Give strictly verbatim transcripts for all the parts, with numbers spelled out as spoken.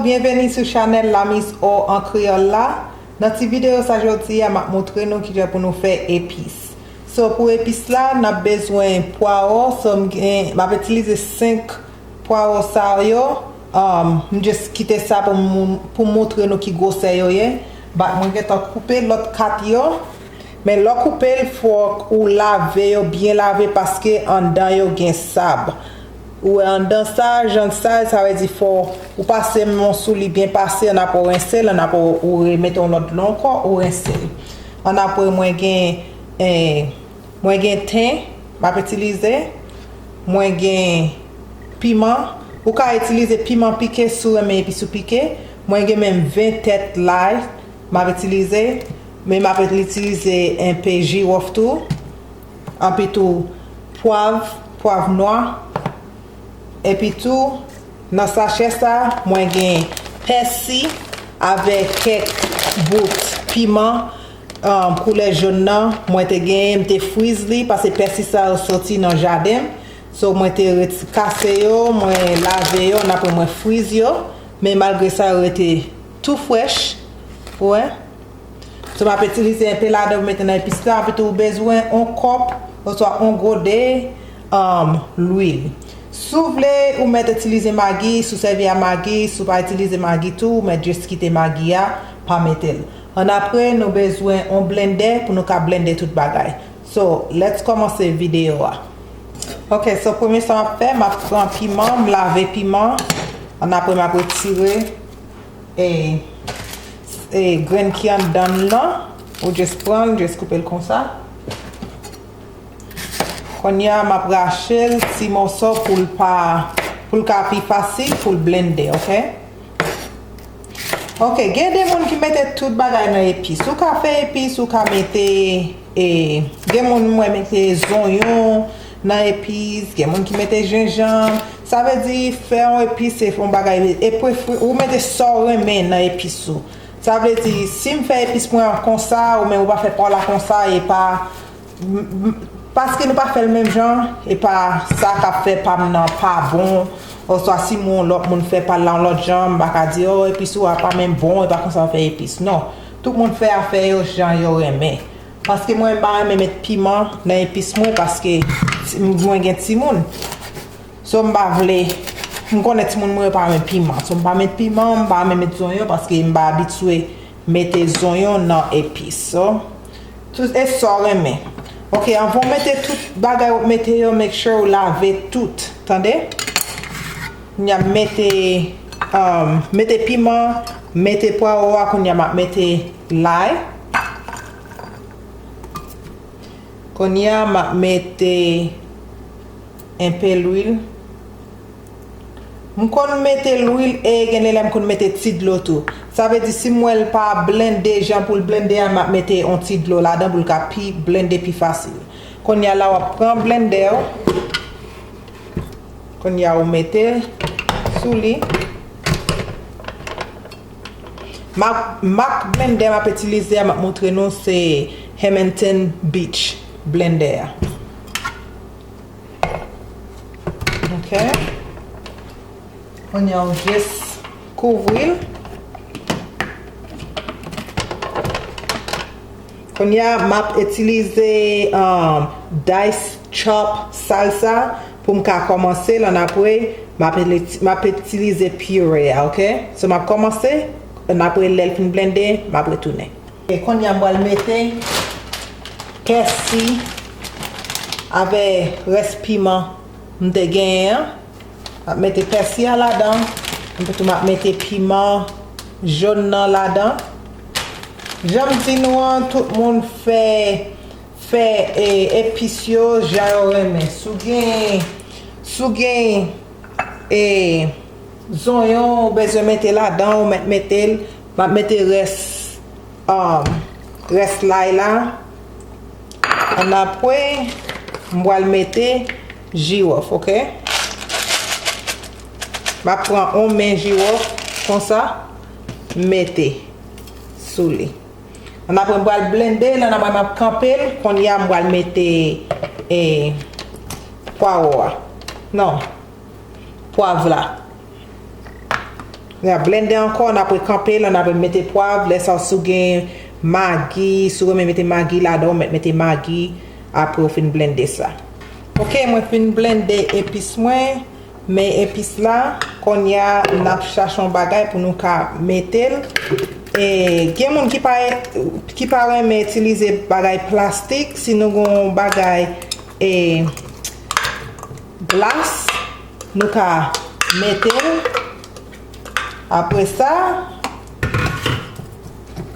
Byenveni sou chanèl La Miss O an kreyòl la. Nan ti videyo sa jodi a, m ap montre nou kijan pou nou fè epis. So, pou epis la, n ap bezwen pwawo. So, m gen, m ap itilize senk pwawo sa yo. Um, m just kite sa pou m, pou m montre nou ki gwosè yo ye. But mwen gentan koupe lòt kat yo. Men lè w koupe l, fòk ou lave yo, byen lave, paske anndan yo gen sab. Ou wè anndan sa, jan sa, sa vle di fò ou pase men w sou li byen pase, annapre w rense l, annapre w remete yon lòt dlo ankò, ou rense l. Annapre mwen gen, eh, mwen gen ten, m ap itilize, mwen gen piman, ou ka itilize piman pike si w renmen epis ou pike, mwen gen menm ven tèt lay, m ap itilize, men m ap itilize enpe jiwòf tou, anpi tou pwav, pwav nwa, epi tou nan sachè sa, mwen gen pèsi avèk kèk bout piman, um, koulè jòn nan, mwen te genyen, m te friz li, paske pèsi sa yo soti nan jaden m. So, mwen te ret-, kase yo, mwen lave yo, annapre mwen friz yo, men malgre sa, yo rete tou frèch, ou wè. So, m ap itilize enpe ladan pou mete nan epis la, anpi tou ou bezwen yon kòp oswa yon gode, um, lwil. Si w vle, ou mèt itilize magi, si w sèvi a magi, si w pa itilize magi tou, ou mèt just kite magi a, pa mete l. Annapre, nou bezwen yon blendè pou nou ka blende tout bagay. So, let's kòmanse videyo a. Ok, so premye sa m ap fè, m ap pran piman, m lave piman, annapre m ap retire e, e grenn ki anndan l lan, ou just pran l, just koupe l konsa. Kounye a, m ap rache l ti mòso pou l pa, pou l ka pi fasil pou l blende, ok? Ok, gen de moun ki mete tout bagay nan epis. Ou ka fè epis, ou ka mete, e, gen moun mwen mete zonyon nan epis, gen moun ki mete jenjanm. Sa vle di, fè yon epis, se yon bagay, e prefere, ou mete sa w renmen nan epis ou. Sa vle di, si m fè epis mwen an konsa, oubyen ou pa fè pa w la konsa, e pa, m, m, paske nou pa fè l menm jan, e pa sa k ap fè pa m nan pa bon, oswa si moun, lòt moun fè pa l la yon lòt jan, m pa ka di, o, epis ou a pa menm bon, e pa konsa yo fè epis. Non, tout moun fè afè yo jan yo renmen. Paske mwen, m pa renmen met piman nan epis mwen, paske ti, mwen gen timoun. So, m pa vle, m konnen timoun mwen yo pa renmen piman. So, m pa met piman, m pa renmen met zonyon, paske m pa abitye mete zonyon nan epis. So, tout e sa w renmen. Ok, anvan w mete tout bagay w mete yo, make sure w lave tout. Tande? Kounye a mete, um, mete piman, mete pwawo a, kounye a m ap mete lay. Kounye a m ap mete enpe lwil. M konn mete lwil e gen de lè m konn mete ti dlo tou. Sa vle di si m wè l pa blende jan pou l blende a, m ap mete yon ti dlo ladan pou l ka pi blende pi fasil. Kounye a la w ap pran blendè w. Kounye a ou mete sou li. Mak, mak blendè m ap itilize a, m ap montre nou se Hamilton Beach blendè a. Ok. Kounye a ou just kouvri l. Kounye a m ap itilize, um, dice chop salsa pou m ka kòmanse l. Annapre, m ap, m ap itilize pire a, ok? So, m ap kòmanse, annapre lè l fin blende, m ap retounen. E kounye a m pral mete pèsi avè rès piman m te genyen an. M ap mete pèsi a ladan. Epi tou m ap mete piman jòn nan ladan. Jan m di nou an, tout moun fè, fè, e, epis yo jan yo renmen. Si w gen, si w gen, e, zonyon ou bezwen mete ladan, ou mèt mete l. M ap mete rès, um, rès lay la. Annapre, m pral mete jiwòf, ok? M ap pran yon men jiwòf konsa, m mete sou li. Annapre, m pral blende l, annapre m ap kanpe l, kounye a m pral mete, e, pwawo a. Non, pwav la. N ap blende ankò, n ap rekanpe l, n ap mete pwav, lè sa w si w gen magi, si w renmen mete magi ladan, w mèt mete magi, apre w fin blende sa. Ok, mwen fin blende epis mwen, men epis la, kounye a n ap chache yon bagay pou nou ka mete l. E, gen moun ki pa, ki pa renmen itilize bagay plastik, si nou gen yon bagay, e, glas, nou ka mete l. Apre sa,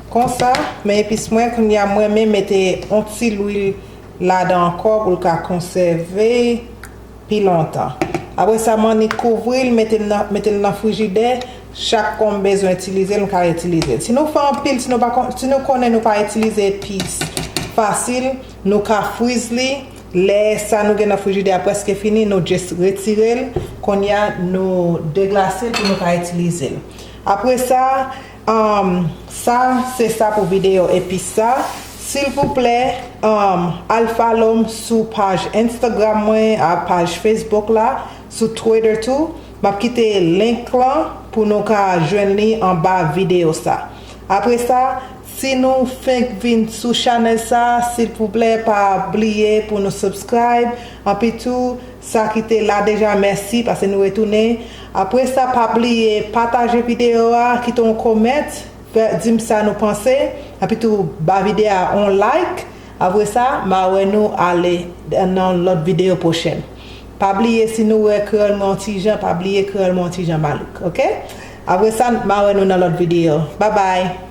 konsa, men epis mwen, kounye a mwen menm mete yon ti lwil ladan ankò pou l ka konsève pi lontan. Apre sa, m annik kouvri l, mete l nan, mete l nan frijidè. Chak kon m bezwen itilize l, m ka itilize l. Si nou fè anpil, si nou pa kon, si nou konnen nou pa itilize epis fasil, nou ka friz li. Lè sa nou gen nan frijidè a prèske fini, nou just retire l. Kounye a, nou deglase l pou nou ka itilize l. Apre sa, um, sa, se sa pou videyo epis sa. Silvouplè, um, al follow m sou paj Instagram mwen, a paj Facebook la, sou Twitter tou. M ap kite link lan pou nou ka jwenn li anba videyo sa. Apre sa, si nou fenk vin sou chanèl sa, silvouplè pa bliye pou nou subscribe. Anpi tou, sa ki te la deja, mèsi paske nou retounen. Apre sa, pa bliye pataje videyo a, kite yon comment, fè, di m sa nou panse. Anpi tou, ba videyo a yon like. Apre sa, m a wè nou ale nan lòt videyo pwochèn. Pa bliye, si nou wè kreyòl mwen yon ti jan, pa bliye kreyòl mwen yon ti jan malouk, ok? Apre sa, m a wè nou nan lòt videyo. Babay!